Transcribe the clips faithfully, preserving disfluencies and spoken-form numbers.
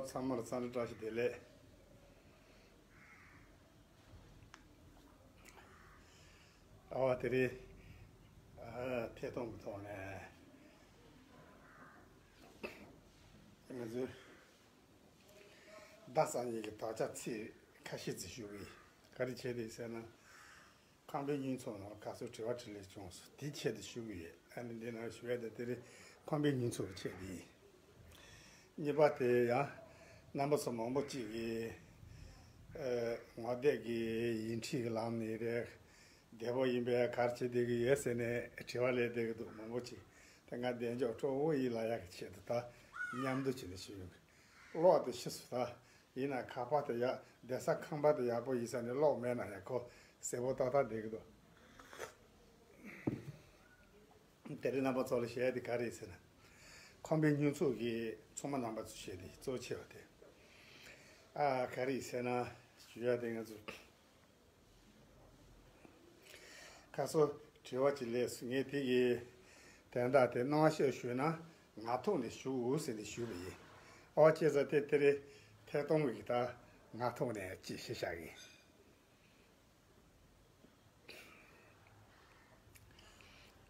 ཚང་མ་ལ་འཚམས་འདྲི་བཀྲ་ཤིས་བདེ་ལེགས། ཨ་བ་དེ་རིང་ཨ་ཐད་གཏོང་གི་ཐོག་ནས་ང་ཚོའི་ཟླ་གསར་རྙིང་གི་དག་ཆ་ཚིག་ཁ་ཤས་ཅིག་ཞུ་གི་ཡིན། ག་རེ་བྱས་ཏེ་ཟེར་ན། ཁང་པའི་བསྙེན་ཚོགས་ནང་ཁ་སང་དྲི་བ་དྲིས་ལན་བྱུང་སོང་། དེའི་ཆེད་དུ་ཞུ་གི་ཡོད། ཨ་ནི་འདི་ནང་ཞུ་ཡ་དེ་དེ་རིང་ཁང་པའི་བསྙེན་ཚོགས་ཀྱི་ཆེད་དུ་ཡིན། གཉིས་པ་དེ་ཡང་རྣམ་པ་ཚོ་མང་པོ་ཅིག་གིས་ཨ་ངོ་དེབ་ཀྱི་ཡིག་འཕྲིན་གྱི་ལམ་ནས་རེད། བདེ་པོ་ཡིན་པས་ག་རེ་བྱེད་བསྡད་ཀྱི་ཡོད་ཟེར་ནས་དྲི་བ་སླེབས་བསྡད་ཀྱི་འདུག་མང་པོ་ཅིག་དེ་ང་བདེ་མཆོག་སྤྲོ་བོ་ཡིན་ལབ་ཡག་གི་ཆེད་དུ་ད་མཉམ་དུ་བྱས་ནས་ཞུ་ཡོང་གི། གློག་དེ་ཤི་སོང་ད། ཡིན་ན་ཁ་པར་དེ་ཡག་བསྡད་ས་ཁང་པ་དེ་ཡག་པོ་ཡིན་ས་ནས་གློག་མེད་ན་ཡང་ཁོ་གསལ་པོ་ཏག་ཏག་བསྡད་ཀྱི་འདུག་དེ་རིང་རྣམ་པ་ཚོ་ལ་བཤད་ཡ་དེ་ག་རེ་ཡིན་ཟེར་ན། ཁང་པའི་བསྙེན་ཚོགས་ཀྱི་ཚོགས་མི་རྣམ་པ་ཚོ་བཤད་དེ་གཙོ་ཆེ་བ་དེ། ཨ་ག་རེ་ཡིན་ཟེར་ན། ཞུ་ཡ་དེ་ང་ཚོ། ཁ་སང་དྲི་བ་ཅིག་སླེབས་སོང་། ངས་དེ་གི་དོན་དག་དེ་སྣང་བཤད་ཞུས་ན་ངག་ཐོག་ནས་ཞུ་ཟེར་ནས་ཞུས་པ་ཡིན། ཨོ་བྱས་ཙང་དེ་དེ་རིང་ཐད་གཏོང་གི་ད་ངག་ཐོག་ནས་ཅིག་ཞུས་བཞག་གི།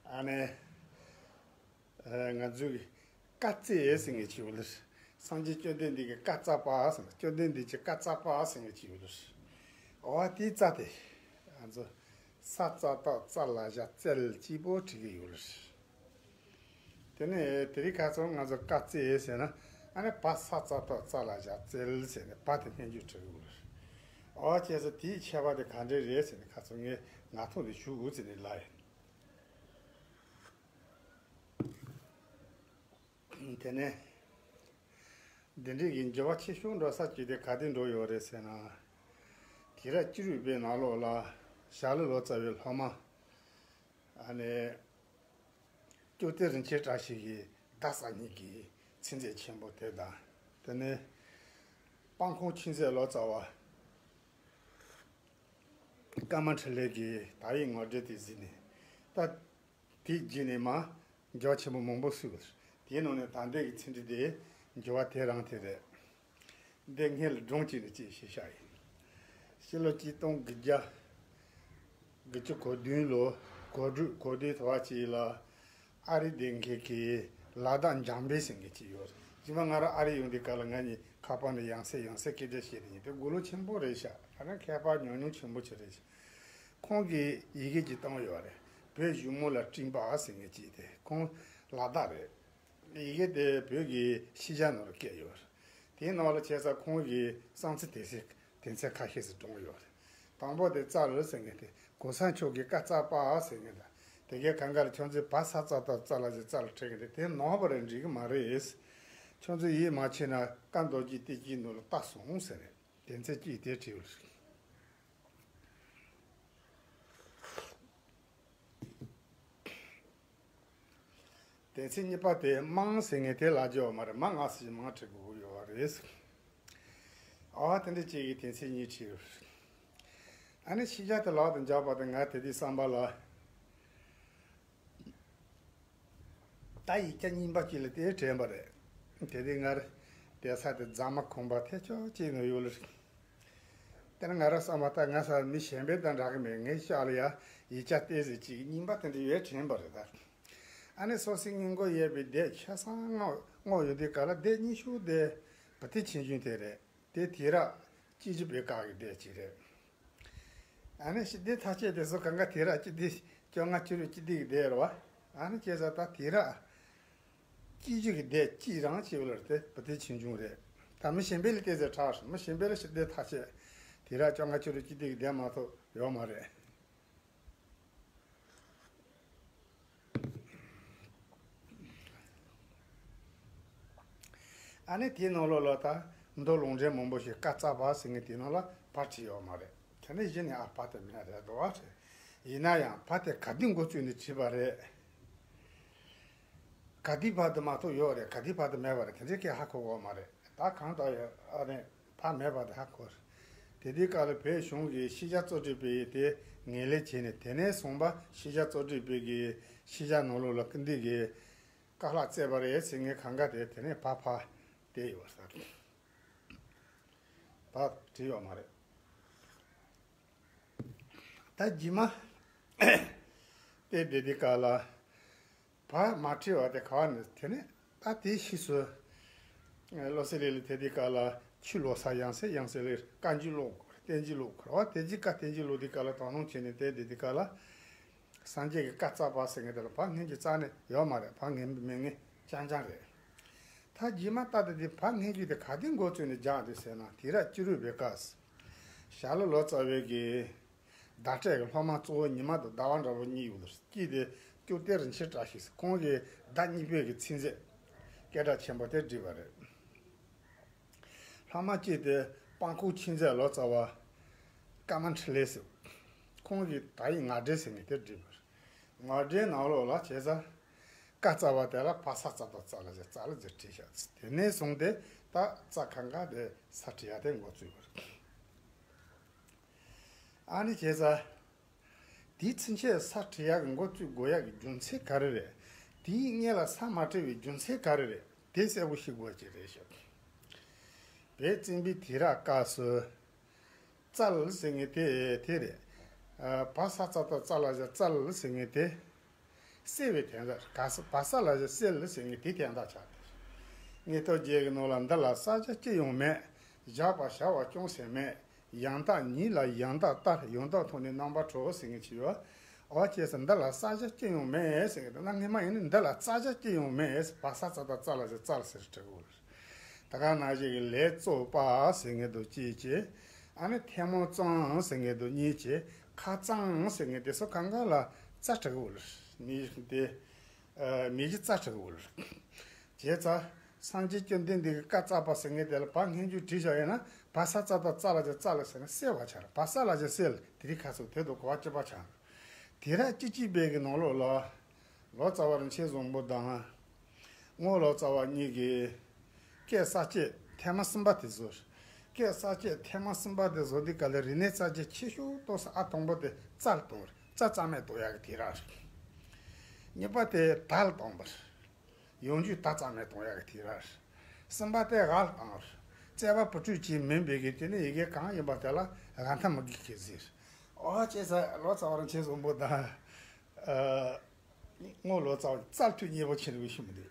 ཨ་ནི། ཨ་ང་ཚོའི་བཀའ་སྩལ་ཟེར་མཁན་ཅིག་ཡོད་ལ། སངས་རྒྱས་བཅོམ་ལྡན་འདས་ཀྱི་བཀའ་སྩལ་པ་ཟེར་ན། བཅོམ་ལྡན་འདས་ཀྱི་བཀའ་སྩལ་པ་ཟེར་མཁན་ཅིག་ཡོད་ལ། འོ་དེའི་རྩ་དེ། ང་ཚོ་ས་ཙ་ཏ་ཙ་ལ་ཞ་སྩལ་གཅིག་པོ་བྲིས་ཀྱི་ཡོད་ལ། དེ་ནས་དེ་རིང་ཁ་སང་ང་ཚོ་བཀའ་སྩལ་ཟེར་ན། ཨ་ནི་བ་ས་ཙ་ཏ་ཙ་ལ་ཞ་སྩལ་ཟེར་ནས་བ་དེ་སྔོན་འཇུག་བྲིས་ཀྱི་ཡོད་ལ། འོ་བྱས་ཙང་དེའི་ཁྱད་པར་དེ་ག་འདྲས་རེད་ཟེར་ནས་ཁ་སང་ངས་ངག་ཐོག་ནས་ཞུ་དགོས་ཟེར་ནས་ལབ་ཡིན། དེ་ནས། འདི་འདྲའི་གི་འགྱུར་བ་ཆེ་ཤོས་འགྲོ་ས་ཅིག་དེ་ག་དུས་འགྲོ་ཡོད་རེད་ཟེར་ན། དུས་རབས་བཅུ་དྲུག་པའི་ནང་ལོགས་ལ་ཞྭ་ལུ་ལོ་ཙཱ་བའི་སློབ་མ། ཨ་ནི། ཀྱོག་ཏེ་རིན་ཆེན་བཀྲ་ཤིས་ཀྱི་ཟླ་གསར་རྙིང་གི་ཚིག་མཛོད་ཆེན་པོ་དེ་དང་། དེ་ནས། སྤང་ཁོང་ཆོས་མཛད་ལོ་ཙཱ་བ། ཀརྨ་འཕྲིན་ལས་ཀྱི་དག་ཡིག་ངོ་སྤྲོད་དེ་གཟིགས་ནས། ད། དེའི་རྗེས་ནས་མ། འགྱུར་བ་ཆེན་པོ་མང་པོ་བསུས་པ་རེད། དེའི་ནང་ནས་ད་ལྟའི་གི་ཚིག་འབྲུ་དེ་འགྱུར་བ་དེ་རང་དེ་རེད། འདི་སྔོན་ལ་སྒྲུང་གཅིག་ནས་གཅིག་ཞུས་བཞག་ཡིན། ཕྱི་ལོ་ཆིག་སྟོང་དགུ་བརྒྱ་དགུ་བཅུ་གོ་བདུན་ལོ་གོ་དྲུག་གོ་བདུན་ཐོ་བ་གཅིག་ལ་ཨ་རི་སྡོད་མཁན་གྱི་ལ་དྭགས་འཇམ་དཔལ་ཟེར་མཁན་གཅིག་ཡོད་རེད། རྗེས་མ་ང་རང་ཨ་རི་ཡོང་དུས་སྐབས་ལ་ང་གཉིས་ཁ་པར་ནས་ཡང་སེ་ཡང་སེ་སྐད་ཆ་བཤད་དེ་ཡིན། དེ་དགུང་ལོ་ཆེན་པོ་རེད་ཤག་ད་ནི་མཁས་པ་ཉུང་ཉུང་ཆེན་པོ་ཅིག་རེད་ཤག་ཁོང་གིས་ཡི་གེ་ཅིག་བཏང་ཡོད་རེད། བོད་གཞུང་མོ་ལ་སྤྲིངས་པ་ཟེར་མཁན་ཅིག་དེ་ཁོང་ལ་དྭགས་རེད། ཡི་གེ་དེ་བོད་ཀྱི་ཤེས་བྱ་ནང་ལ་བཀོད་ཡོད་རེད། དེའི་ནང་ལ་བྱས་ཙང་ཁོང་གིས་བསམ་ཚུལ་དེ་ཚོ་དེ་ཚོ་ཁ་ཤས་ཤིག་བགྲངས་ཡོད་རེད། དང་པོ་དེ་ཙཱ་རི་ཟེར་མཁན་དེ་གོང་ས་མཆོག་གི་བཀའ་སྩལ་པ་ཟེར་མཁན་དང་། དེ་གའི་གང་ག་ལ་ཁྱོད་ཚོས་བ་ས་ཙ་ཏ་ཙ་ལ་ཞ་ཙ་ལ་བྲིས་མཁན་དེ་དེ་ནོར་བ་རེད། འགྲིག་གི་མ་རེད། ཁྱོད་ཚོས་ཡིད་མ་ཆེས་ན་བཀའ་མདོ་རྒྱུད་བསྟན་བཅོས་ནང་ལ་ལྟ་སོང་ཟེར་རེད། དེ་ཚོ་གཅིག་དེ་བྲིས་ཡོད་རེད། དེ་ཚེ་གཉིས་པ་དེ་དམངས་ཟེར་མཁན་དེ་ལ་འཇོག་མ་རེད། མ་ང་ཟེར་མང་བྲི་དགོས་ཡོད་རེད། ཨ་དེ་འདྲ་ཅིག་གིས་དེ་ཚེ་གཉིས་བྲིས་ཡོད་རེད། ཨ་ནི་ཕྱི་རྒྱལ་དུ་ལག་ཏུ་འཇགས་པ་དེ་ང་དེ་དུས་བསམ་པ་ལ། ད་ཡིག་ཆ་རྙིང་པ་ཅིག་ལ་དེ་དྲན་པ་རེད། དེ་དུས་ང་རང་བསྡད་ས་དེ་རྫ་མ་ཁང་པ་ཐེག་མཆོག་ཅིག་ནང་ཡོད་ལ། དེ་ནས་ང་རང་བསམ་པ་ད་ང་ས་མི་གཞན་པའི་དང་འདྲ་གི་མེད། ངའི་ཤག་ལ་ཡ་ཡིག་ཆ་ཏོག་ཙམ་ཅིག་རྙིང་པ་དེ་འདྲ་ཡོད་དྲན་པ་རེད་ད། ཨ་ནི་སོ་སོའི་སྔས་མགོ་ཡོད་པའི་སྡེ་ཆ་ཚང་སྔོག་སྔོག་ཡོང་དུས་སྐབས་ལ་སྡེ་རྙིང་ཤོས་དེ་བུ་ཏི་ཆུང་ཆུང་དེ་རེད། དེ་དུས་རབས་བཅུ་གཅིག་པའི་སྐབས་ཀྱི་སྡེ་གཅིག་རེད། ཨ་ནི་ཞི་བདེ་ཐག་བཅད་དེ་ཚོ་གང་ག་དུས་རབས་སྤྱི་ལོ་བཅོ་ལྔ་བཅུ་དྲུག་སྤྱི་ལོ་གི་སྡེ་རེད་བ། ཨ་ནི་བྱས་ཙང་ད་དུས་རབས་བཅུ་གཅིག་གི་སྡེ་གཅིག་རང་བྱས་པ་ལ་དེ་བུ་ཏི་ཆུང་ཆུང་རེད། ད་མི་གཞན་པ་ལ་བལྟས་ཚེ་དྲག་སོང་། མི་གཞན་པ་ལ་ཞི་བདེ་ཐག་བཅད་དུས་རབས་བཅོ་ལྔ་བཅུ་དྲུག་སྤྱི་ལོ་གི་སྡེ་མ་གཏོགས་ཡོད་མ་རེད། ཨ་ནི་དེའི་ནང་ལོགས་ལ་ད་མདོ་ལུང་འདྲེན་མང་པོ་ཞིག་བཀའ་སྩལ་པ་ཟེར་མཁན་དེའི་ནང་ལ་བ་བྲིས་ཡོད་མ་རེད། དེ་ནས་གཞི་ནས་ཨ་བ་དེ་མེད་རེད་འདུག་བ་རེད། ཡིན་ན་ཡང་བ་དེ་ག་དུས་འགོ་བཙུགས་ནས་བྲིས་པ་རེད། ག་དུས་བར་དུ་མ་གཏོགས་ཡོད་རེད། ག་དུས་བར་དུ་མེད་པ་རེད། དེ་འདྲའི་སྐད་ཧ་གོ་གི་ཡོད་མ་རེད། ད་གང་ལྟར་ཡོད་ཨ་ནི་བ་མེད་པ་དེ་ཧ་གོ་རེད། དེ་དུས་སྐབས་ལ་བོད་གཞུང་གིས་ཤེས་བྱ་གཙོ་སྒྲིག་པའི་དེ་ངོས་ལེན་བྱས་ནས། དེ་ནས་བཟུང་བ་ཤེས་བྱ་གཙོ་སྒྲིག་པའི་གི་ཤེས་བྱ་ནང་ལོགས་ལ་སྐུལ་འདེད་ཀྱི་བཀའ་ལྷག་སྩལ་པ་རེད་ཟེར་མཁན་གང་ག་དེ་དེ་ནས་བ་ཕར་བསྡད་ཡོད་ས་རེད། ད་བྲིས་ཡོད་མ་རེད། ད་རྗེས་མ་དེ་བསྡད་དུས་སྐབས་ལ། བ་མ་བྲིས་པ་དེ་ག་བ་ནས་དེ་ནས་ད་དེའི་ཕྱིས་སུ། བློ་གསལ་གླིང་ལ་ཐེབས་དུས་སྐབས་ལ་ཆུ་ལོག་ས་ཡང་སེ་ཡང་སེ་ལས་བཀའ་འགྱུར་ཀློག་དགོས། བསྟན་འགྱུར་ཀློག་དགོས། བ་དེ་རྗེས་བཀའ་བསྟན་འགྱུར་ཀློག་དུས་སྐབས་ལ་དོ་སྣང་བྱས་ནས་དེ་བསྡད་དུས་སྐབས་ལ། སངས་རྒྱས་ཀྱི་བཀའ་སྩལ་པ་ཟེར་མཁན་དེ་ལ་བ་ངན་རྒྱུ་རྩ་ནས་ཡོད་མ་རེད། བ་ངན་མེད་མཁན་རྐྱང་རྐྱང་རེད། ད་རྗེས་མ་ལྟ་དེ་དེ་བ་ངན་རྒྱུ་དེ་ག་དུས་འགོ་བཙུགས་ནས་སྦྱངས་དེ་ཟེར་ན། དུས་རབས་བཅུ་དྲུག་པའི་སྐབས། ཞྭ་ལུ་ལོ་ཙཱ་བའི་གི་བརྡ་སྤྲོད་ཀྱི་སློབ་མ་གཙོ་བོ་ཉི་མ་དང་ཟླ་བ་འདྲ་བོ་གཉིས་ཡོད་རེད། གཅིག་དེ་ཀུར་སྟོན་རིན་ཆེན་བཀྲ་ཤིས་ཟེར། ཁོང་གིས་ཟླ་གཉིས་པའི་གི་ཚིག་མཛོད་སྐད་གྲགས་ཆེན་པོ་དེ་བྲིས་པ་རེད། སློབ་མ་གཅིག་དེ་སྤང་ཁོག་ཆོས་མཛད་ལོ་ཙཱ་བ་ཀ་མ་ཁྲི་ལེ་ཟེར། ཁོང་གིས་དག་ཡིག་ངག་འགྲེལ་ཟེར་མཁན་དེ་བྲིས་པ་རེད། ངག་འགྲེལ་ནང་ལོགས་ལ་བྱས་ཙང་། བཀའ་སྩལ་པ་དེ་ལ་བ་ས་ཙ་ཏ་ཙ་ལ་ཞབས་ཙ་ལ་ཞབས་བྲིས་བཞག་ཚེ། དེ་ནས་བཟུང་སྟེ་ད་ཙ་ཁ་འགག་དེ་ས་བྲིས་ཡག་དེ་འགོ་བཙུགས་པ་རེད། ཨ་ནི་བྱས་ཙང་། དེའི་ཚུན་ཆད་ས་བྲིས་ཡག་གི་འགོ་བཙུགས་དགོས་ཡག་གི་རྒྱུ་མཚན་ག་རེ་རེད། དེའི་སྔོན་ལ་ས་མ་བྲིས་པའི་རྒྱུ་མཚན་ག་རེ་རེད། དེ་གསལ་པོ་ཤེས་དགོས་ཀྱི་རེད་ཤག་བོད་བཙན་པོའི་དུས་རབས་སྐབས་སུ། ཙལ་ཟེར་མཁན་དེ་དེ་རེད། ཨ། བ་ས་ཙ་ཏ་ཙ་ལ་ཞབས་ཙལ་ཟེར་མཁན་དེ། སེལ་བའི་དོན་དག་ག་ས་བ་ས་ལ་ཞབས་སེལ་ཟེར་མཁན་དེ་དོན་དག་ཆགས་ཏེ། དངོས་སྟོབས་རྒྱས་ཀྱི་ནང་ལ་འདི་ལ་ས་ཆ་ཅི་ཡང་མེད། བཞག་པ་བྱ་བ་ཅུང་ཟད་མེད། ཡང་དག་ཉིད་ལ་ཡང་དག་ལྟ། ཡང་དག་མཐོང་ནས་རྣམ་པར་གྲོལ་ཟེར་མཁན་ཅིག་ཡོད། འོ་བྱས་ཙང་འདི་ལ་ས་ཆ་ཅི་ཡང་མེད་ཟེར་མཁན་དེ་ན། སྔོན་མ་ཡིན་ན་འདི་ལ་ས་ཆ་ཅི་ཡང་མེད། བ་ས་ཙ་ཏ་ཙ་ལ་ཞབས་ཙལ་ཟེར་བྲི་དགོས། ད་ག་ནང་བཞིན་གྱི་ལས་བཙོག་པ་ཟེར་མཁན་དང་གཅིག་བྱས། ཨ་ནི་ཐལ་མོ་གཙང་ཟེར་མཁན་དང་གཉིས་བྱས། ཁ་གཙང་ཟེར་མཁན་དེ་ཚོ་གང་ག་ལ་ཙ་བྲི་དགོས། མི་དེ། ཨ། མི་གཞི་ཙ་བྲི་དགོས། བྱས་ཙང་། སངས་རྒྱས་བཅོམ་ལྡན་འདས་ཀྱི་བཀའ་སྩལ་པ་ཟེར་མཁན་དེ་ལ་བ་ངན་རྒྱུ་བྲིས་བཞག་ཡོད་ན། བ་ས་ཙ་ཏ་ཙ་ལ་ཞབས་ཙལ་ཟེར་ན་སེལ་བ་ཆགས་རེད། བ་ས་ལ་ཞབས་སེལ་དེ་རིགས་ཁ་ཚུགས་དེ་དང་གོ་བ་གཅིག་པ་ཆགས། དུས་རབས་བཅུ་གཅིག་པའི་གི་ནང་ལོགས་ལ། ལོ་ཙཱ་བ་རིན་ཆེན་བཟང་པོ་དང་། རྔོག་ལོ་ཙཱ་བ་གཉིས་ཀྱིས་སྐད་གསར་བཅད་ཐེངས་མ་གསུམ་པ་དེ་བཟོས། སྐད་གསར་བཅད་ཐེངས་མ་གསུམ་པ་དེ་བཟོ་དུས་སྐབས་ལ་རིག་གནས་གསར་བརྗེ་ཆེ་ཤོས་གཏོང་ས་ཨ་དང་པོ་དེ་ཙལ་གཏོང་བ་རེད། ཙ་རྩ་མེད་གཏོང་ཡག་གི་དུས་རབས་རེད། གཉིས་པ་དེ་དལ་གཏོང་བ་རེད། ཡང་རྒྱུ་ད་རྩ་མེད་གཏོང་ཡག་གི་དུས་རབས་རེད། གསུམ་པ་དེ་ཝལ་གཏོང་བ་རེད། བརྩེ་བ་བུ་ཕྲུག་ཅིག་མིན་པའི་གི་དེ་ནི་ཡི་གེ་གང་ཡིན་པ་དེ་ལ་ཝལ་ཐ་མི་དགོས་ཀྱི་ཟེར། ཨོ་བྱས་ཙང་ལོ་ཙཱ་བ་རིན་ཆེན་བཟང་པོ་དང་། ཨ། རྔོག་ལོ་ཙཱ་བ་ཙལ་ཐུགས་མཉེས་པོ་ཆེ་རུ་ཤུམ་འདུག་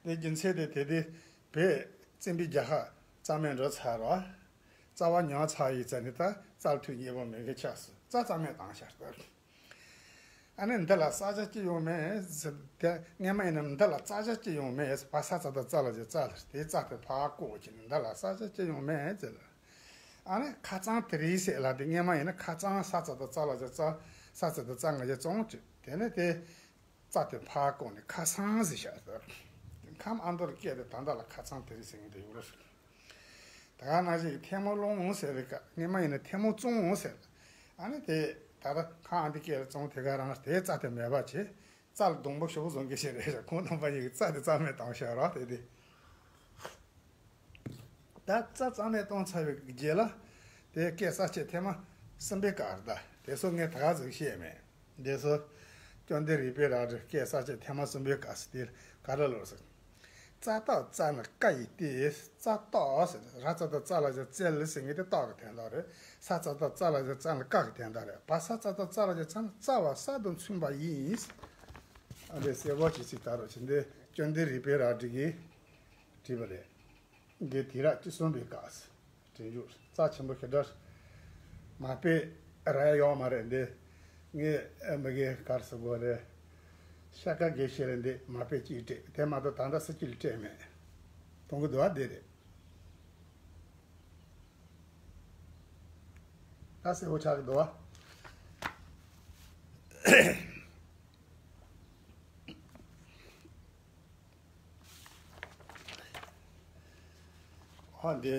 དེ་རྒྱུ་མཚན་དེ་དེ་དུས་བོད་བཙན་པོའི་རྒྱལ་ཁབ་རྩ་མེད་འགྲོ་ཚར་བ། རྩ་བ་ཉམས་ཚར་ཡི་ཙ་ནི་ད་ཙལ་ཐུགས་མཉེས་པོ་མེད་མཁན་ཆགས་སོང་། ཙ་རྩ་མེད་བཏང་ཤར་ཏེ། ཨ་ནི་འདི་ལ་ས་ཆ་ཅི་ཡང་མེད་ཟེར་ཏེ། སྔོན་མ་ཡིན་ན་འདི་ལ་ས་ཆ་ཅི་ཡང་མེད་ཟེར། བ་ས་ཙ་ཏ་ཙ་ལ་ཞབས་ཙལ་དེ་ཙ་དེ་ཕར་བཀོག་བྱས་ནས་འདི་ལ་ས་ཆ་ཅི་ཡང་མེད་ཟེར། ཨ་ནི་ཁ་གཙང་དེ་རིང་ཟེར་ལ་དེ། སྔོན་མ་ཡིན་ན་ཁ་གཙང་ས་ཙ་ཏ་ཙ་ལ་ཞབས་ཙལ། ས་ཙ་ཏ་ཙ་ང་ཞབས་གཙང་བྱས། དེ་ནས་དེ་ཙ་དེ་ཕར་བཀོག་ནས་ཁ་གཙང་ཟེར་བཞག་ཟེར། ཁམས་ཨ་མདོར་སྐད་དེ་ད་ལྟ་ལ་ཁ་གཙང་དེ་རིང་ཟེར་མཁན་དེ་ཡོད་རེད། ད་ག་ནང་བཞིན་ཐལ་མོ་སློང་འོང་ཟེར་རེད་ཀ། སྔོན་མ་ཡིན་ན་ཐལ་མོ་བཙོང་འོང་ཟེར། ཨ་ནི་དེ་ད་ལྟ་ཁམས་ཨ་མདོའི་སྐད་ལ་བཙོང་དེ་ག་རང་དེ་ཙ་དེ་མེད་པ་བྱས། ཙལ་སྡོང་པོ་ཞོག་བཟོ་མཁན་ཞིག་རེད། ཁོང་རྣམ་པ་གཉིས་ཀྱིས་ཙ་དེ་རྩ་མེད་བཏང་ཤག་ར་དེ་དེ། ད་ཙ་རྩ་མེད་བཏང་ཚར་བའི་རྗེས་ལ། དེ་སྐད་གསར་བཅད་ཐེངས་མ་གསུམ་པའི་སྐབས་རེད། ད་དེ་ཚོ་ངས་ད་ག་ཟིག་བཤད་མེད། འདི་ཚོ་བཅོམ་ལྡན་རིག་པའི་རལ་གྲི་སྐད་གསར་བཅད་ཐེངས་མ་གསུམ་པའི་སྐབས་སུ་དེ་ག་རེ་ལབ་སོང་། ཙ་ཏོག་ཙ་ནི་ཀ་ཡི་སྟེ། ཙ་ཏོག་ཟེར། ར་ཙ་ཏ་ཙ་ལ་ཞབས་ཙལ་ཟེར་མཁན་དེ་ཏོག་གི་དོན་དག་རེད། ས་ཙ་ཏ་ཙ་ལ་ཞབས་ཙལ་ནི་ཀ་གི་དོན་དག་རེད། བ་ས་ཙ་ཏ་ཙ་ལ་ཞབས་ཙལ་ནི་རྩ་བ་ས་དང་མཚུངས་པ་ཡིན། ཨ་འདི་གསལ་པོ་ཅིག་ཅིག་ལྟ་རོགས་བྱེད། འདི་བཅོམ་ལྡན་རིག་པའི་རལ་གྲི་གིས་བྲིས་པ་རེད། འདི་དུས་རབས་བཅུ་གསུམ་པའི་སྐབས་སུ་བྲིས་འཇུག་རྩ་ཆེན་པོ་ཞེ་དྲག་མ་དཔེ་རག་ཡོད་མ་རེད། འདི་ངས་ཨ་མི་གེ་གར་སུ་དགོས་རེད། ཤ་ཀ་དགེ་བཤེས་ལ་འདི་མ་དཔེ་གཅིག་སྤྲད། དེ་མ་གཏོགས་ད་ལྟ་སུ་གཅིག་ལ་སྤྲད་མེད། མཐོང་གི་འདུག་བ། འདི་རེད། ད་གསལ་པོ་ཆགས་ཀྱི་འདུག་བ། ཨ་འདི།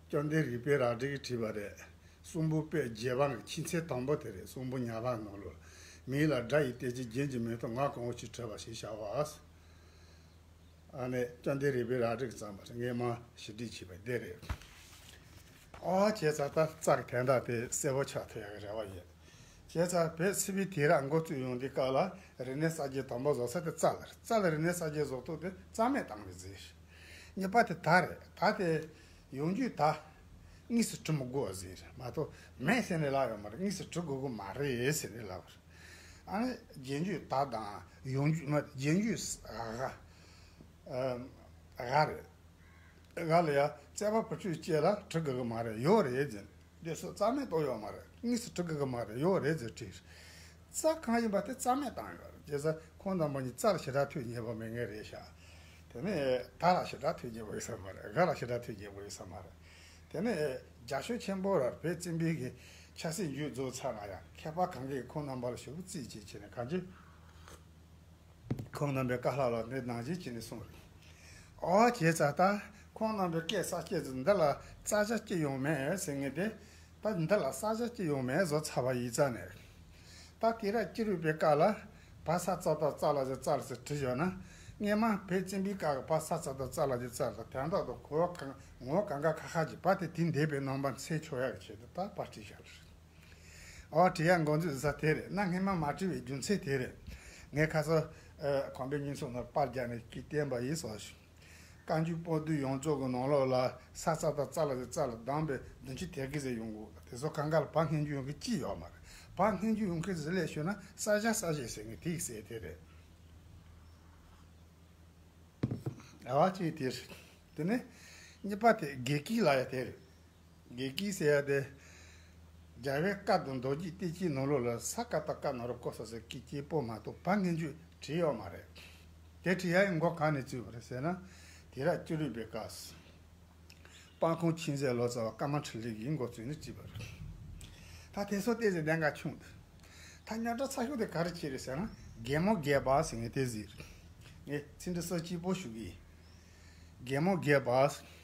བཅོམ་ལྡན་རིག་པའི་རལ་གྲི་གིས་བྲིས་པ་རེད། གསུང་འབུམ་པོད་བརྒྱད་པ་གི་ཆོས་ཚན་དང་པོ་དེ་རེད། གསུང་འབུམ་ཉ་པ་ནང་ལོགས། མིང་ལ་སྒྲ་ཡི་གཏད་ཅིང་རྒྱན་གྱི་མིང་སྟོང་ང་གང་བོ་ཅིག་བྲི་བ་ཞེས་བྱ་བ། ཨ་ནི་བཅོམ་ལྡན་རིག་པའི་རལ་གྲི་གིས་བརྩམས་པ་རེད། ངས་མར་ཞིབ་འབྲི་བྱས་པ་འདི་རེད། ཨོ་བྱས་ཙང་ད་ཙ་གི་དོན་དག་དེ་གསལ་པོ་ཆགས་ཐུབ་ཡག་གི་རེ་བ་ཡོད། བྱས་ཙང་བོད་སིལ་བུའི་དུས་རབས་འགོ་བཙུགས་ཡོང་དུས་སྐབས་ལ་རིག་གནས་གསར་བརྗེ་དང་པོ་བཟོ་ས་དེ་ཙ་ལ་རེད། ཙ་ལ་རིག་གནས་གསར་བརྗེ་བཟོ་སྟངས་དེ་རྩ་མེད་བཏང་བའི་རྗེས་རེད། གཉིས་པ་དེ་ད་རེད། ད་དེ་ཡོང་རྒྱུ་ད། དངོས་སུ་བྲི་མི་དགོས་ཟེར་མ་གཏོགས་མེད་ཟེར་ནས་ལབ་ཡོད་མ་རེད། དངོས་སུ་བྲི་དགོས་ཀྱི་མ་རེད་ཟེར་ནས་ལབ་པ་རེད། ཨ་ནི་རྗེས་འཇུག་ད་དང་ཡང་འཇུག་མ་རྗེས་འཇུག་ཨ་ག་ཨ་ག་རེད། ག་ལ་ཡ་བཙས་པ་བུ་ཆོས་སྐྱེ་ལ་བྲི་དགོས་ཀྱི་མ་རེད། ཡོད་རེད་ཟེར། འདི་སུ་རྩ་མེད་གཏོང་ཡོད་མ་རེད། དངོས་སུ་བྲི་དགོས་ཀྱི་མ་རེད། ཡོད་རེད་ཟེར་བྲིས། རྩ་གང་ཡིན་པ་དེ་རྩ་མེད་བཏང་ཡོད་རེད། བྱས་ཙང་ཁོང་རྣམ་པ་གཉིས་རྩ་ལ་ཞེ་དྲག་ཐུགས་མཉེས་པ་མེད་མཁན་རེད་ཤག་དེ་ནས་ད་ལ་ཞེ་དྲག་ཐུགས་མཉེས་པ་ཡོད་ས་མ་རེད། ག་ལ་ཞེ་དྲག་ཐུགས་མཉེས་པ་ཡོད་ས་མ་རེད། དེ་ནས་རྒྱ་ཤོད་ཆེན་པོ་ར་བོད་བཙན་པོའི་གི་ཆབ་སྲིད་མཇུག་རྫོགས་ཚར་ན་ཡང་མཁས་པ་གང་གིས་ཁོང་རྣམ་པ་ལ་ཞུ་བ་རྩིས་བྱེད་བྱས་ནས་གང་ཅི། ཁོང་རྣམ་པའི་བཀའ་ལྷག་ལ་འདི་ནང་བཞིན་བྱས་ནས་གསུངས་རེད། ཨོ་བྱས་ཙང་ད་ཁོང་རྣམ་པའི་སྐད་ས་སྐད་དུ་འདི་ལ་རྩ་ཆ་སྐྱེ་ཡོང་མེད་ཟེར་ངེས་ཏེ། ད་འདི་ལ་ས་ཆ་སྐྱེ་ཡོང་མེད་བཟོ་ཚར་བ་ཡིན་ཙང་ནས། ད་དེ་ར་སྐྱིད་རུས་པའི་བཀའ་ལ་བ་ས་ཙ་ད་ཙ་ལ་ཇི་ཙ་ལ་ཟེར་བྲིས་ཡོད་ན། སྔས་མ་བོད་བཙན་པོའི་བཀའ་གི་བ་ས་ཙ་ད་ཙ་ལ་ཇི་ཙ་ལ་དོན་དག་ཏུ་གོ་གང་ངོ་གང་ག་ཁ་ཁ་གྱི་བ་དེ་དེ་འདས་པའི་རྣམ་པ་མཚོན་ཆོག་ཡག་ཆེད་དུ་ད་བ་བྲིས་བཞག་ལ་རེད། ཨོ་བྲིས་ཡག་འགོ་འཛུགས་ས་དེ་རེད། ན་སྔས་མ་མ་བྲིས་པའི་རྒྱུ་མཚན་དེ་རེད། ངས་ཁ་སང་ཁམས་པའི་སྙན་ཚོགས་ནང་པར་རྒྱག་ནས་ཀྱི་བསྟན་པ་ཡིན་སོགས་ཞུ། བཀའ་འགྱུར་པོ་ཏི་ཡོངས་རྫོགས་ཀྱི་ནང་ལོགས་ལ་ས་ཙ་ད་ཙ་ལ་ཟེར་ཙ་ལ་གདམས་པའི་བདུན་ཅུ་དེ་གི་ཟེར་ཡོང་གི་དེ་ཚོ་གང་ག་ལ་བ་སྔོན་འཇུག་ཡོང་གི་ཅི་ཡོད་མ་རེད། བ་སྔོན་འཇུག་ཡོང་གི་ཟེར་ལས་ཤོད་ན་ས་ཆ་ས་ཆ་ཟེར་ངེས་དེ་ཟེར་དེ་རེད། ཨ་བ་ཅིག་དེ་རེད། དེ་ནས་གཉིས་པ་དེ་དགེ་སྐྱིད་ལ་ཡ་དེ་རེད། དགེ་སྐྱིད་ཟེར་ཡ་དེ། རྒྱལ་བའི་བཀའ་དང་མདོ་རྒྱུད་བསྟན་བཅོས་ནང་ལོགས་ལ་ས་ཀ་ཏ་ཀ་ན་རོ་ཀོ་ས་ཟེར་སྐད་སྐྱེས་པོ་མ་གཏོགས་བ་སྔོན་འཇུག་བྲིས་ཡོད་མ་རེད། དེ་བྲིས་ཡ་ཡི་མགོ་གང་ནས་བཙུགས་པ་རེད་ཟེར་ན། དེ་ར་སྐྱིད་རུས་པའི་བཀའ། སྤང་ཁོང་ཆོས་མཛད་ལོ་ཙཱ་བ་ཀརྨ་འཕྲིན་ལས་ཀྱིས་མགོ་བཙུགས་ནས་བྲིས་པ་རེད། ད་དེ་ཚོ་ལྟས་ཟེར་གདན་ག་ཆུང་དུ། ད་རྙོག་དྲ་ཚ་ཤོས་དེ་ག་རེ་ཆེ་རེད་ཟེར་ན་རྒན་མོ་རྒས་པ་ཟེར་ངས་དེ་ཟེར། ངས་ཚིག་འབྲུ་སོ་གཅིག་པོ་ཞུ་གི་ཡིན། རྒན་མོ་རྒས་པ།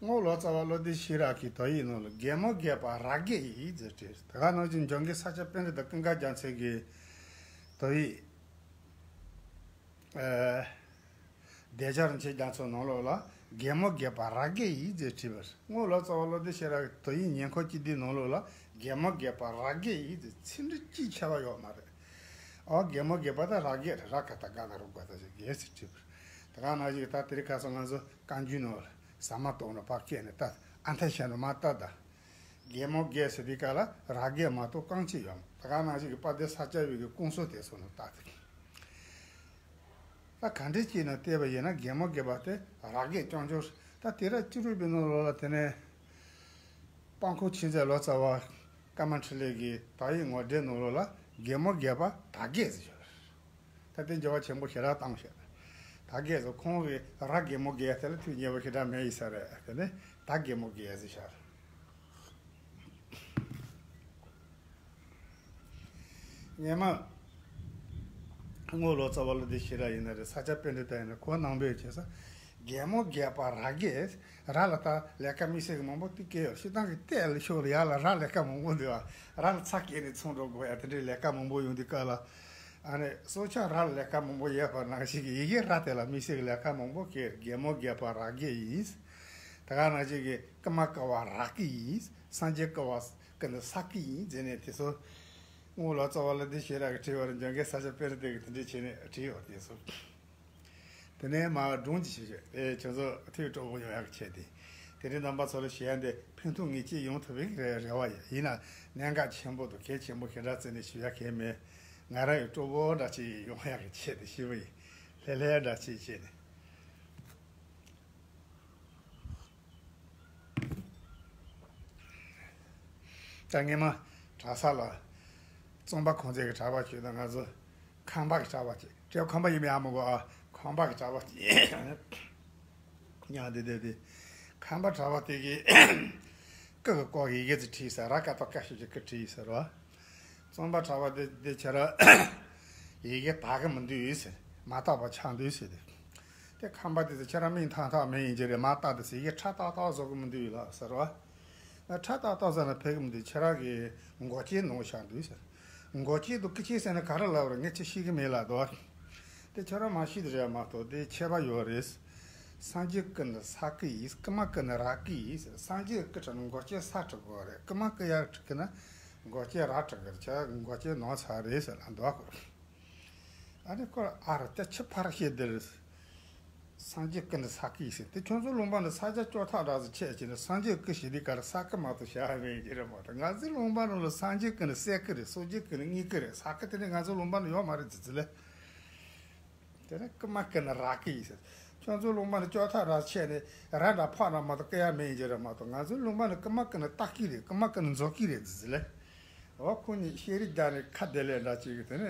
རྔོག་ལོ་ཙཱ་བ་བློ་ལྡན་ཤེས་རབ་ཀྱི་དོ་ཡིག་ནང་ལ་རྒན་མོ་རྒས་པ་ར་རྒས་ཡིན་ཟེར་བྲིས། དེ་ག་ནང་བཞིན་འཇམ་མགོན་ས་སྐྱ་པཎྜི་ཏ་ཀུན་དགའ་རྒྱལ་མཚན་གྱི་དོ་ཡིག་ཨ། བདེ་ཆེན་རིན་ཆེན་རྒྱ་མཚོའི་ནང་ལོགས་ལ་རྒན་མོ་རྒས་པ་ར་རྒས་ཡིན་ཟེར་བྲིས་པ་རེད། རྔོག་ལོ་ཙཱ་བ་བློ་ལྡན་ཤེས་རབ་ཀྱི་དོ་ཡིག་ཉེ་འཁོར་གཅིག་འདིའི་ནང་ལོགས་ལ་རྒན་མོ་རྒས་པ་ར་རྒས་ཡིན་ཟེར་ཚིག་འབྲུ་གཅིག་ཁྱད་པར་ཡོད་མ་རེད། ཨོ་རྒན་མོ་རྒས་པ་ད་ར་རྒས་རེད། ར་ཀ་ཏ་རྒ་ན་རོ་རྒ་ད་ཞིག་རྒས་ཟེར་བྲིས་པ་རེད། དེ་ག་ནང་བཞིན་ད་དེ་རིང་ཁ་སང་ང་ཚོ་བཀའ་འགྱུར་ནང་ལ་ཟ་མ་ཏོག་ནས་ཕར་སྐད་ནས་ད་ཨ་མཐའ་བཤད་ནས་མ་ལྟ་ད། རྒན་མོ་རྒས་ཟེར་དུས་སྐབས་ལ་ར་རྒས་མ་གཏོགས་རྐང་གཅིག་ཡོད་མ་རེད། དེ་ག་ནང་བཞིན་གྱི་དཔལ་ལྡན་ས་སྐྱ་པའི་གི་ཀུན་སློང་དེ་ཚོ་ནང་ལྟ་དེ། ད་ག་འདྲས་ཅིག་ནང་བལྟས་པ་ཡིན་ན་རྒན་མོ་རྒས་པ་དེ་ར་རྒས་རྐྱང་རྐྱང་རེད། ད་དེ་ར་སྐྱིད་རུས་པའི་ནང་ལོགས་ལ་དེ་ནས་སྤང་ཁོང་ཆོས་མཛད་ལོ་ཙཱ་བ་ཀརྨ་འཕྲིན་ལས་ཀྱི་དོ་ཡིག་ངོ་སྤྲོད་ནང་ལོགས་ལ་རྒན་མོ་རྒས་པ་ད་རྒས་ཟེར་ཡོད་རེད། ད་དེ་འགྱུར་བ་ཆེན་པོ་ཞེ་དྲག་བཏང་ཤག་ད་རྒས་སོ་ཁོང་གིས་ར་རྒས་མོ་རྒས་དེ་ལ་ཐུགས་མཉེས་པོ་ཞེ་དྲག་མེད་ཡིན་ས་རེད། དེ་ནས་ད་རྒས་མོ་རྒས་ཟེར་ཤག་སྔས་མ་རྔོག་ལོ་ཙཱ་བ་བློ་ལྡན་ཤེས་རབ་ཡིན་ན་རེད། ས་སྐྱ་པཎྜི་ཏ་ཡིན་ན་ཁོ་ནང་པའི་བྱས་ས་རྒན་མོ་རྒས་པ་ར་རྒས། ར་ལ་ད་ལས་ཀ་དམིགས་བསལ་གྱི་མང་པོ་ཏིག་སྐྱེ་ཡོད། སྤྱིར་བཏང་གི་ལྟས་ལ་ཕྱོགས་ལ་ཡར་ལ་ར་ལས་ཀ་མང་པོ་འདུག་ཨ། ར་ལ་ཚ་སྐྱེས་ནས་ཚོང་འགྲོ་དགོས་ཡ་དེ་འདྲའི་ལས་ཀ་མང་པོ་ཡོང་དུས་སྐབས་ལ། ཨ་ནི་སྲོག་ཆགས་ར་ལ་ལས་ཀ་མང་པོ་ཡོད་པ་ནང་བཞིན་གྱི་ཡི་གེ་ར་དེ་ལ་དམིགས་བསལ་གྱི་ལས་ཀ་མང་པོ་སྐྱེ། རྒན་མོ་རྒས་པ་ར་རྒས་ཡིན། ད་ག་ནང་བཞིན་གྱི་རྐུ་མ་རྐུ་བ་ར་རྐུ་ཡིན། སངས་རྒྱས་རྐུ་བ་རྐུ་ནི་ས་རྐུ་ཡིན་ཟེར་ནས་དེ་ཚོ་རྔོག་ལོ་ཙཱ་བ་བློ་ལྡན་ཤེས་རབ་ཀྱིས་བྲིས་པ་རེད། འཇམ་མགོན་ས་སྐྱ་པཎྜི་ཏ་གིས་དེ་འདྲས་བྱས་ནས་བྲིས་ཡོད་དེ་ཚོ། དེ་ནས་མར་སྒྲུང་ཅིག་ཞུ་ཞུ། དེ་ཁྱོད་ཚོ་ཐུགས་སྤྲོ་པོ་ཡོང་ཡག་གི་ཆེད་དེ། དེ་རིང་རྣམ་པ་ཚོ་ལ་ཞུ་ཡ་འདི་ཕན་ཐོགས་ངེས་ཅན་ཡོང་ཐུབ་པའི་རེ་རེ་བ་ཡོད། ཡིན་ན་གནད་འགག་ཆེན་པོ་དང་གལ་ཆེན་པོ་ཞེ་དྲག་བརྩིས་ནས་ཞུ་ཡ་གལ་མེད། ང་རང་ཡང་སྤྲོ་པོ་འདྲ་ཅིག་ཡོང་ཡག་གི་ཆེད་དུ་ཞུས་པ་ཡིན། ལྷོད་ལྷོད་འདྲ་ཅིག་བྱས་ནས། ད་སྔས་མ་གྲྭ་ས་ལ་རྩོམ་པ་ཁོང་ཚོས་ཀྱི་གྲྭ་པ་བྱོས་དང་ང་ཚོ་ཁམས་པ་གི་གྲྭ་པ་བྱས། སྤྲེའུ་ཁམས་པ་ཡིན་མིན་ཧ་མི་གོ་ཨ། ཁམས་པ་གི་གྲྭ་པ་བྱས། ཉག་དེ་དེ་དེ་ཁམས་པ་གྲྭ་པ་དེ་གིས་ཀི་གི་སྐོར་ཡི་གེ་ཙི་བྲིས་ས་ར་ཀ་ཏོ་ཀ་ཞེས་ཀྱི་ཀི་བྲིས་ས་རོ། རྩོམ་པ་གྲྭ་པ་དེ་དེ་ཁྱེད་རང་ཡི་གེ་དག་གི་མི་འདུག་ཟེར། མ་དག་པ་ཆགས་འདུག་ཟེར་ཏེ། དེ་ཁམས་པ་དེ་ཚོ་ཁྱེད་རང་མིང་ཐག་ཐག་མེད་ཡིན་གྱི་རེད། མ་དག་དེ་ཟེར་ཡི་གེ་ཁྲ་ཏག་ཏག་བཟོ་གི་མི་འདུག་ལ་ཟེར་བ། ང་ཁྲ་ཏག་ཏག་ཟེར་ན་ཕལ་གི་མི་འདུག་ཁྱེད་རང་གི་མགོ་སྐྱེས་ནང་བཞག་འདུག་ཟེར། མགོ་སྐྱེས་དང་སྐུ་སྐྱེས་ཟེར་ན་ག་རེ་ལབ་རེད། ངས་ཅི་ཤེས་གི་མེད་ལ་དོ། དེ་ཁྱེད་རང་མ་ཤེས་དེ་རེད་མ་གཏོགས་དེ་ཁྱད་པར་ཡོད་རེད། སངས་རྒྱས་སྐུ་ནི་ས་སྐུ་ཡིན། རྐུ་མ་རྐུ་ནི་ར་རྐུ་ཡིན་ཟེར། སངས་རྒྱས་སྐུ་བྲིས་ན་མགོ་སྐྱེས་ས་བྲི་དགོས་རེད། རྐུ་མ་རྐུ་ཡག་བྲིས་གི་ན་མགོ་སྐྱེས་ར་བྲི་གི་རེད། ཁྱེད་མགོ་སྐྱེས་ནོར་ཚར་རེད་ཟེར་ལ་འདུག་གོ། ཨ་ནི་ཁོ་ཨ་ར་ཏེ་ཆི་ཕར་བཤད་དེ་རེད། སངས་རྒྱས་སྐུ་ནི་ས་སྐུ་ཡིན་ཟེར་དེ། ཁྱོད་ཚོའི་ལུང་པ་ནི་ས་ཆ་ལྕོག་ཐག་འདྲ་ཟིག་ཆད་ཀྱི་ནི། སངས་རྒྱས་སྐུ་ཞེས་དེ་གར་ས་སྐུ་མ་གཏོགས་བྱ་བ་མེད་ཀྱི་རེད་མ་གཏོགས། ང་ཚོའི་ལུང་པ་ནང་ལ་སངས་རྒྱས་སྐུ་ནི་གསེར་སྐུ་རེད། སྲོག་གཅོད་སྐུ་ནི་དངུལ་སྐུ་རེད། ས་སྐུ་དེ་ནི་ང་ཚོའི་ལུང་པ་ནང་ཡོད་མ་རེད་ཟེར་ཟེར་ལེ། དེ་ནས་རྐུ་མ་རྐུ་ན་ར་རྐུ་ཡིན་ཟེར། ཁྱོད་ཚོའི་ལུང་པ་ནི་ལྕོག་ཐག་ར་ཆད་ནས་ར་འདྲ་ཕག་འདྲ་མ་གཏོགས་རྐུ་ཡ་མེད་ཡིན་གྱི་རེད་མ་གཏོགས། ང་ཚོའི་ལུང་པ་ནི་རྐུ་མ་རྐུ་ན་སྟག་སྐུ་རེད། རྐུ་མ་རྐུ་ན་མཛོ་སྐུ་རེད་ཟེར་ཟེར་ལེ། འོ་ཁོ་གཉིས་ཤེས་རིག་རྒྱ་ནས་ཁ་བདེ་ལེ་འདྲ་ཅིག་གིས་དེ་ནས་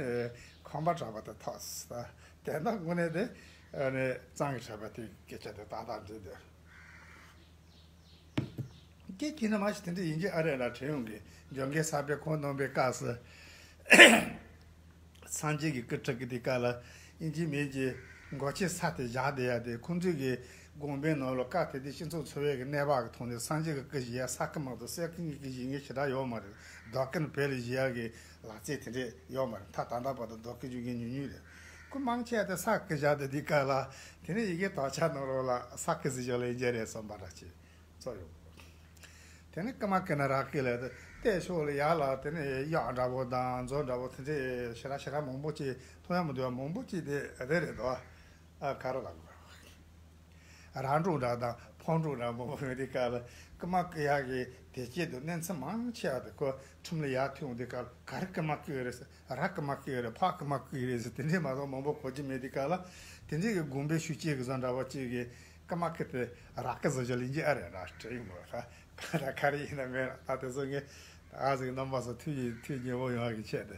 ཁང་པ་གྲགས་པ་དེ་ཐོག་ཟེར། དེ་འདྲ་དངོས་གནས་དེ་ནས་གཙང་གི་གྲགས་པ་དེ་སྐད་ཆ་དེ་ཏག་ཏག་འགྲིག་འདུག་སྐད་ཁྱེད་ན་མ་ཞིག་དེ་འདྲ་ཡིན་གྱི་ཨ་རེ་ལ་དྲན་ཡོང་གི། འཇམ་མགོན་ས་པཎ་ཁོང་རྣམ་པའི་སྐབས་སུ། སངས་རྒྱས་ཀྱི་སྐུ་ཁྲི་གི་དེ་ག་ལ་ཨིན་ཇི་མིན་གྱི་མགོ་ཆེ་ས་དེ་བཞག་བསྡད་ཡ་དེ། ཁོང་ཚོས་ཀྱི་དགོན་པའི་ནང་ལ་སྐབས་དེ་དུས་སྤྱི་ཚོགས་འཚོ་བའི་གི་གནས་བབ་ཀྱི་ཐོག་ནས་སངས་རྒྱས་ཀྱི་སྐུ་བཞེངས་ཡ་ས་སྐུ་མ་གཏོགས་གསེར་སྐུ་དངུལ་སྐུ་བཞེངས་མཁན་ཞེ་དྲག་ཡོད་མ་རེད། རྡོ་སྐུ་ནི་བོད་ལ་བཞེངས་ཡ་གི་ལག་རྩལ་དེ་འདྲས་ཡོད་མ་རེད། ད་ད་ལྟ་བར་དུ་རྡོ་སྐུ་བཞེངས་མཁན་ཉུང་ཉུང་རེད། ཁོ་མང་ཆེ་བ་དེ་ས་སྐུ་བཞག་བསྡད་དུས་སྐབས་ལ་དེ་ནས་ཡི་གེ་དག་ཆ་ནང་ལོགས་ལ་ས་སྐུ་ཟེར་བཞག་ལ་ཡིན་གྱི་རེད་བསམ་པ་འདྲ་ཅིག་ཚོར་ཡོང་། དེ་ནས་རྐུ་མ་རྐུ་ན་ར་རྐུ་ལས་དེ་ཕྱོགས་ལ་ཡར་ལ་དེ་ནས་གཡག་འདྲ་པོ་དང་མཛོ་འདྲ་པོ་དེ་འདྲས་ཞེ་དྲག་ཞེ་དྲག་མང་པོ་ཅིག་མཐོང་ཡ་མི་འདུག་བ། མང་པོ་ཅིག་དེ་རེད་རེད་དོ། ཨ་ག་རེ་ལབ་དགོས། ར་འབྲོག་འདྲ་དང་ཕོ་འབྲོག་འདྲ་མང་པོ་ཡོད་དུས་སྐབས་ལ་རྐུ་མ་རྐུ་ཡག་གི་དེ་སྐྱེས་དུ་གནས་ཚུལ་མང་ཆེ་བ་དེ་ཁོ་ཁྲིམས་ལ་ཡར་ཐོན་ཡོང་དུས་སྐབས་ལ་ག་རེ་རྐུ་མ་རྐུ་ཡོད་རེད་ཟེར། ར་རྐུ་མ་རྐུ་ཡོད་རེད། ཕག་རྐུ་མ་རྐུ་ཡོད་རེད་ཟེར། དེ་འདྲས་མ་གཏོགས་མང་པོ་གོ་རྒྱུ་མེད་དུས་སྐབས་ལ་དེ་འདྲས་ཀྱི་དགོན་པའི་ཤུལ་སྐྱེས་ཀྱི་བཟོ་འདྲ་བ་ཅིག་གིས་རྐུ་མ་རྐུ་དེ་ར་རྐུ་བཟོ་བྱ་ལིན་གྱི་ཨ་རེད་ར་དྲན་ཡོང་བ། ད་ག་རེ་ཡིན་ན་མེད་ད་དེ་ཚོ་ངས་ཨ་ཟིག་རྣམ་པ་ཚོ་ཐུགས་ཡིད་ཐུགས་མཉེས་པོ་ཡོང་བ་གི་ཆེད་དུ་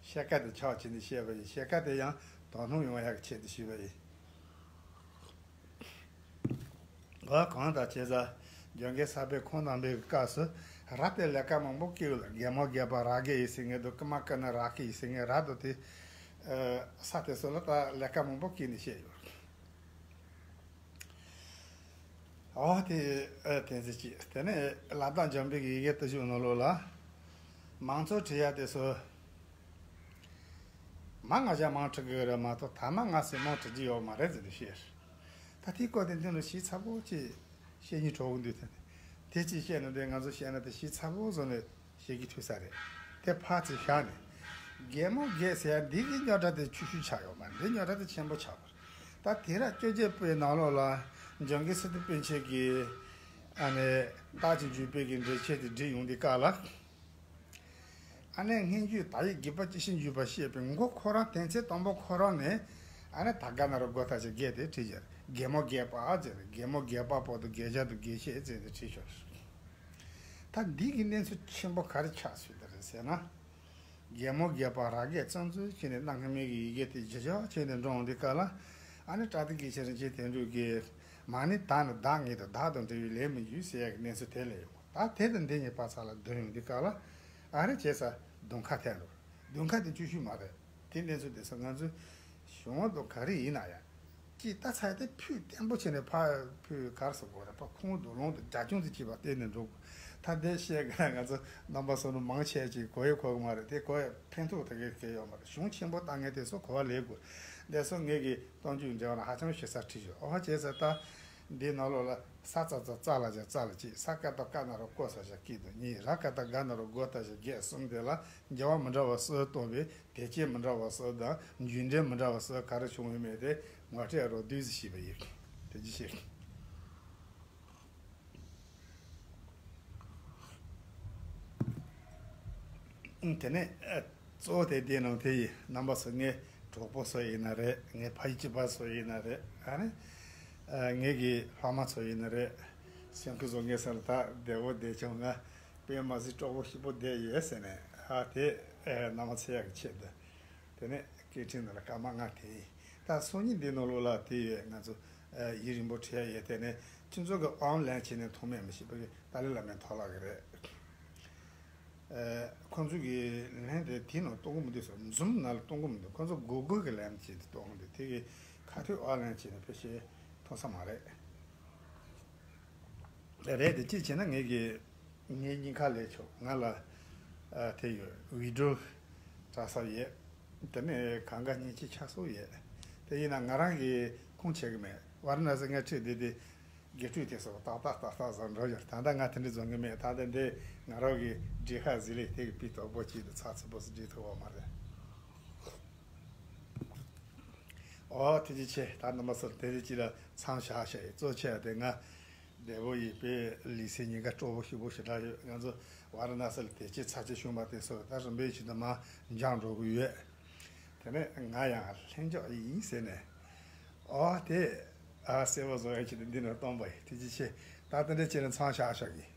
བཤད་ཀ་དེ་ཆགས་བྱས་ནས་བཤད་པ་ཡིན། བཤད་ཀ་དེ་ཡང་དོ་སྣང་ཡོང་བ་ཡག་གི་ཆེད་དུ་ཞུས་པ་ཡིན། འོ་གང་ལྟར་བྱས་ཙང་འཇམ་མགོན་ས་པཎ་ཁོང་རྣམ་པའི་སྐབས་སུ་ར་དེ་ལས་ཀ་མང་པོ་སྐྱེལ་ལ་རྒན་མོ་རྒས་པ་ར་རྒས་ཡིན་ཟེར་མཁན་འདུག་རྐུ་མ་རྐུ་ན་ར་རྐུ་ཡིན་ཟེར་མཁན་ར་དོ་དེ་ས་དེ་ཚོ་ལ་ད་ལས་ཀ་མང་པོ་སྐྱེལ་ནས་བཤད་ཡོད། འོ་དེ་ཨ་དེ་ཚོ་ཅིག་དེ་ནས་ལ་དྭགས་འཇམ་དཔལ་གྱི་ཡི་གེ་བསྟན་བཅོས་ནང་ལོགས་ལ་མང་ཚོགས་བྲིས་ཡ་དེ་ཚོ་མ་ང་ཅག་མང་བྲི་གི་རེད་མ་གཏོགས་ཐ་མ་ང་སེམས་མང་བྲི་རྒྱུ་ཡོད་མ་རེད་ཟེར་ནས་བཤད། ད་དེའི་སྐོར་དེ་འདི་ལ་ཞིབ་ཚགས་པོ་ཅིག་བཤད་སྙིང་བྲོ་གི་འདུག་དེ་དེ་ཅིག་བཤད་ན་དེ་ང་ཚོ་བཤད་ན་དེ་ཞིབ་ཚགས་པོ་བཟོ་ནས་བཤད་ཀྱི་ཐུབ་ས་རེད། དེ་ཕར་ཚུར་བཞག་ནས་རྒན་མོ་རྒས་ཟེར་ཡ་འདི་གི་རྙོག་དྲ་དེ་ཆུང་ཆུང་ཆགས་ཡོད་མ་རེད། འདི་རྙོག་དྲ་དེ་ཆེན་པོ་ཆགས་པ་རེད། ད་དེང་རབས་བཅོ་བརྒྱད་པའི་ནང་ལོགས་ལ་འཇམ་མགོན་སི་ཏུ་པཎ་ཆེན་གྱིས་ཨ་ནི་རྟགས་ཀྱི་འཇུག་པའི་གི་འགྲེལ་བཤད་དེ་བྲིས་ཡོང་དུས་སྐབས་ལ། ཨ་ནི་སྔོན་འཇུག་དག་ཡིག་རྒྱས་པ་ཇི་བཞིན་འཇུག་པ་བཤད་པའི་མགོ་ཁོ་རང་དོན་ཚན་དང་པོ་ཁོ་རང་ནས་ཨ་ནི་ད་ག་ན་རོ་སྒོ་ཐ་ཞིག་རྒས་དེ་བྲིས་བྱས། རྒན་མོ་རྒས་པ་ཟེར་ནས་རྒན་མོ་རྒས་པ་པོ་དང་རྒས་ཤ་དང་རྒས་ཤས་ཟེར་ནས་བྲིས་ཆོག་ད་འདི་གི་གནས་ཚུལ་ཆེན་པོ་ག་རེ་ཆགས་སྲིད་དེ་རེད་ཟེར་ན། རྒན་མོ་རྒས་པ་ར་རྒས་གཙང་འཛུལ་བྱས་ནས་གནའ་སྔ་མའི་གི་ཡི་གེ་དེ་ཇི་ཆགས་བྱས་ནས་འགྲོ་འོང་དུས་སྐབས་ལ་ཨ་ནི་བཀྲ་ཤིས་དགེ་བཤེས་རིན་ཆེན་དོན་གྲུབ་ཀྱིས་མ་ཎི་བདག་ནི་བདག་ངེས་དང་བདག་དང་འབྲེལ་བའི་ལས་མི་འགྱུར་ཟེར་ཡག་གི་གནས་ཚུལ་དེ་ལས་ཡོང་། ད་དེ་དང་འདི་གཉིས་བར་ཚ་ལ་བསྡུར་ཡོང་དུས་སྐབས་ལ་ཨ་རེ་བྱས་ས་གདོང་ཁ་ཐལ་འགྲོ། གདོང་ཁ་དེ་ཆུ་ཤུ་མ་རེད། དེ་གནས་ཚུལ་དེ་ཚོ་ང་ཚོའི་གཞུང་དང་ག་རེ་ཡིན་ན་ཡང་ཅིག་ལྟ་ཚར་དེ་ཕུད་བརྟན་པོ་བྱས་ནས་ཕར་ཕུད་གར་སོང་དགོས་རེད། ཕར་ཁོང་དུ་ལོང་དུ་རྒྱ་ཁྱོང་དུ་བྱས་པ་བལྟས་ནས་འགྲོ་དགོས། ད་དེ་བཤད་ག་ང་ཚོ་རྣམ་པ་སོ་ནུ་མང་ཆེ་ཅིག་གོ་ཡི་གོ་གི་མ་རེད། དེ་གོ་ཡི་ཕན་ཐོགས་དེ་གས་གས་ཡོད་མ་རེད། གཞུང་ཆེན་པོ་ལྟ་ངན་དེ་ཚོ་གོ་བ་ལེན་དགོས། འདས་སོ་ངས་གི་གཏམ་རྒྱུད་འབྲེལ་བ་ན་ཧ་ཅང་ཞེ་ས་བྲིས་ཡོད། ཨོ་ཧ་བྱས་ས་ད། འདིའི་ནང་ལོགས་ལ་ས་ཙ་ཙ་ཙ་ལ་བཞག་ཙ་ལ་གཅིག་ས་ཀ་ཏ་ཀ་ན་རོ་ཀོ་ས་བཞག་ཀི་དང་གཉིས། ར་ཀ་ཏ་ག་ན་རོ་གོ་ད་བཞག་རྒས་གསུམ། དེ་ལ་འགལ་བ་མི་འདྲ་བ་སུ་གཏོང་བའི་དེ་སྐྱེས་མི་འདྲ་བ་སུ་དང་རྒྱུ་འབྲས་མི་འདྲ་བ་སུ་ག་རེ་བྱུང་བའི་མེད་དེ་ངོ་སྤྲད་རོགས་བསྡུས་ཟིག་ཞེས་པ་ཡིན། དེ་ཅི་ཞིག་དེ་ནས་གཙོ་བོ་དེ་དེ་ནང་དེ་ཡི་རྣམ་པ་ཚོ་ངའི་གྲོགས་པོ་ཚོ་ཡིན་ན་རེད། ངའི་ཕ་ཡུལ་གཅིག་པ་ཚོ་ཡིན་ན་རེད། ཨ་ནི་ངའི་གི་ཕ་མ་ཚོ་ཡིན་ན་རེད། སེམས་ཁུ་བཟོ་ངེས་ཟེར་ལ་ད་བདེ་བོ་བདེ་ཆུང་ང་དཔེ་མ་སྲིད་གྲོགས་པོ་སྐྱིད་པོ་བསྡད་ཡོད་ཟེར་ནས་ཨ་དེ་རྣམ་པ་ཚོ་ཡག་གི་ཆེད་དུ། དེ་ནས་སྐད་འཕྲིན་ནང་ལ་སྐར་མ་ལྔ་དེ་ཡིན། ད་སང་ཉིན་འདི་ནང་ལོགས་ལ་དེ་ཡོད། ང་ཚོ་ཡིག་རིང་པོ་བྲིས་ཡ་ཡོད། དེ་ནས་ཁྱེད་ཚོ་གི་ཨོན་ལན་བྱས་ནས་མཐོང་མེད་མི་ཤེས་པ་གི་ཏཱ་ལའི་བླ་མའི་ཐོག་ལ་གི་རེད། ཁོང་ཚོ་གི་ལན་དེ་དེ་ནང་གཏོང་གི་མི་འདུག་ཟེར། འཛུམ་ནང་ལ་གཏོང་གི་མི་འདུག་ཁོང་ཚོ་གུ་གུལ་གི་ལན་བྱས་ཏེ་གཏོང་གི་འདུག་དེ་གི་ཁ་ཐུག་ཨོན་ལན་བྱས་ནས་ཕལ་ཆེར་མཐོང་ས་མ་རེད། རེད་དེ་ཅི་བྱས་ན་ངས་གི་ངའི་སྙིང་ཁ་ལས་ཆོག་ང་ལ་ཨ་དེ་ཡོད། ཝི་ཌི་ཡོ་དྲ་ས་ཡོད། དེ་ནས་གང་ག་སྙིང་རྗེ་ཆགས་སོ་ཡོད། དེ་ཡིན་ན་ང་རང་གི་ཁུངས་བྱེད་གི་མེད། ཝཱ་ར་ཎ་སི་ང་ཁྲིད་དེ་དེ་དགེ་ཕྲུག་དེ་ཚོ་ཏག་ཏག་ཏག་ཏག་བཟོ་འགྲོ་ཡོད། ད་ལྟ་ང་དེ་འདྲ་བཟོ་གི་མེད། ད་ལྟ་འདི་ང་རང་གི་འབྲི་ཁ་ཟི་ལི་དེ་གི་པི་དོག་པོ་གཅིག་དེ་ཚགས་ཚུད་པོ་ཟིག་འབྲི་ཐུབ་པ་མ་རེད། ཨོ་ཐུགས་རྗེ་ཆེ། ད་རྣམ་པ་ཚོ་དེ་རིང་ཅིག་ལ་མཚམས་བཞག་བཞག་ཡིན། གཙོ་ཆེ་བ་དེ་ང་འདས་པོ་ཡི་པའི་ལི་སི་ཉིན་ཀ་སྤྲོ་པོ་ཞིག་པོ་ཞེ་དྲག་ཡོད། ང་ཚོ་ཝཱ་ར་ཎ་སི་ལ་དེ་ཅི་ཚར་གཅིག་བྱུང་བ་དེ་ཚོ་ད་རིམ་པས་ཇི་ལྟར་མར་འགྱངས་འགྲོ་གི་ཡོད། དེ་ནས་ང་ཡང་ལྷན་འཇོག་ཡིན་ཟེར་ནས། ཨོ་དེ་ཨ་གསལ་པོ་བཟོ་ཡ་ཆེད་དུ་འདི་ནས་གཏོང་པ་ཡིན། ཐུགས་རྗེ་ཆེ། ད་ལྟ་འདྲ་བྱས་ན་མཚམས་བཞག་བཞག་གི།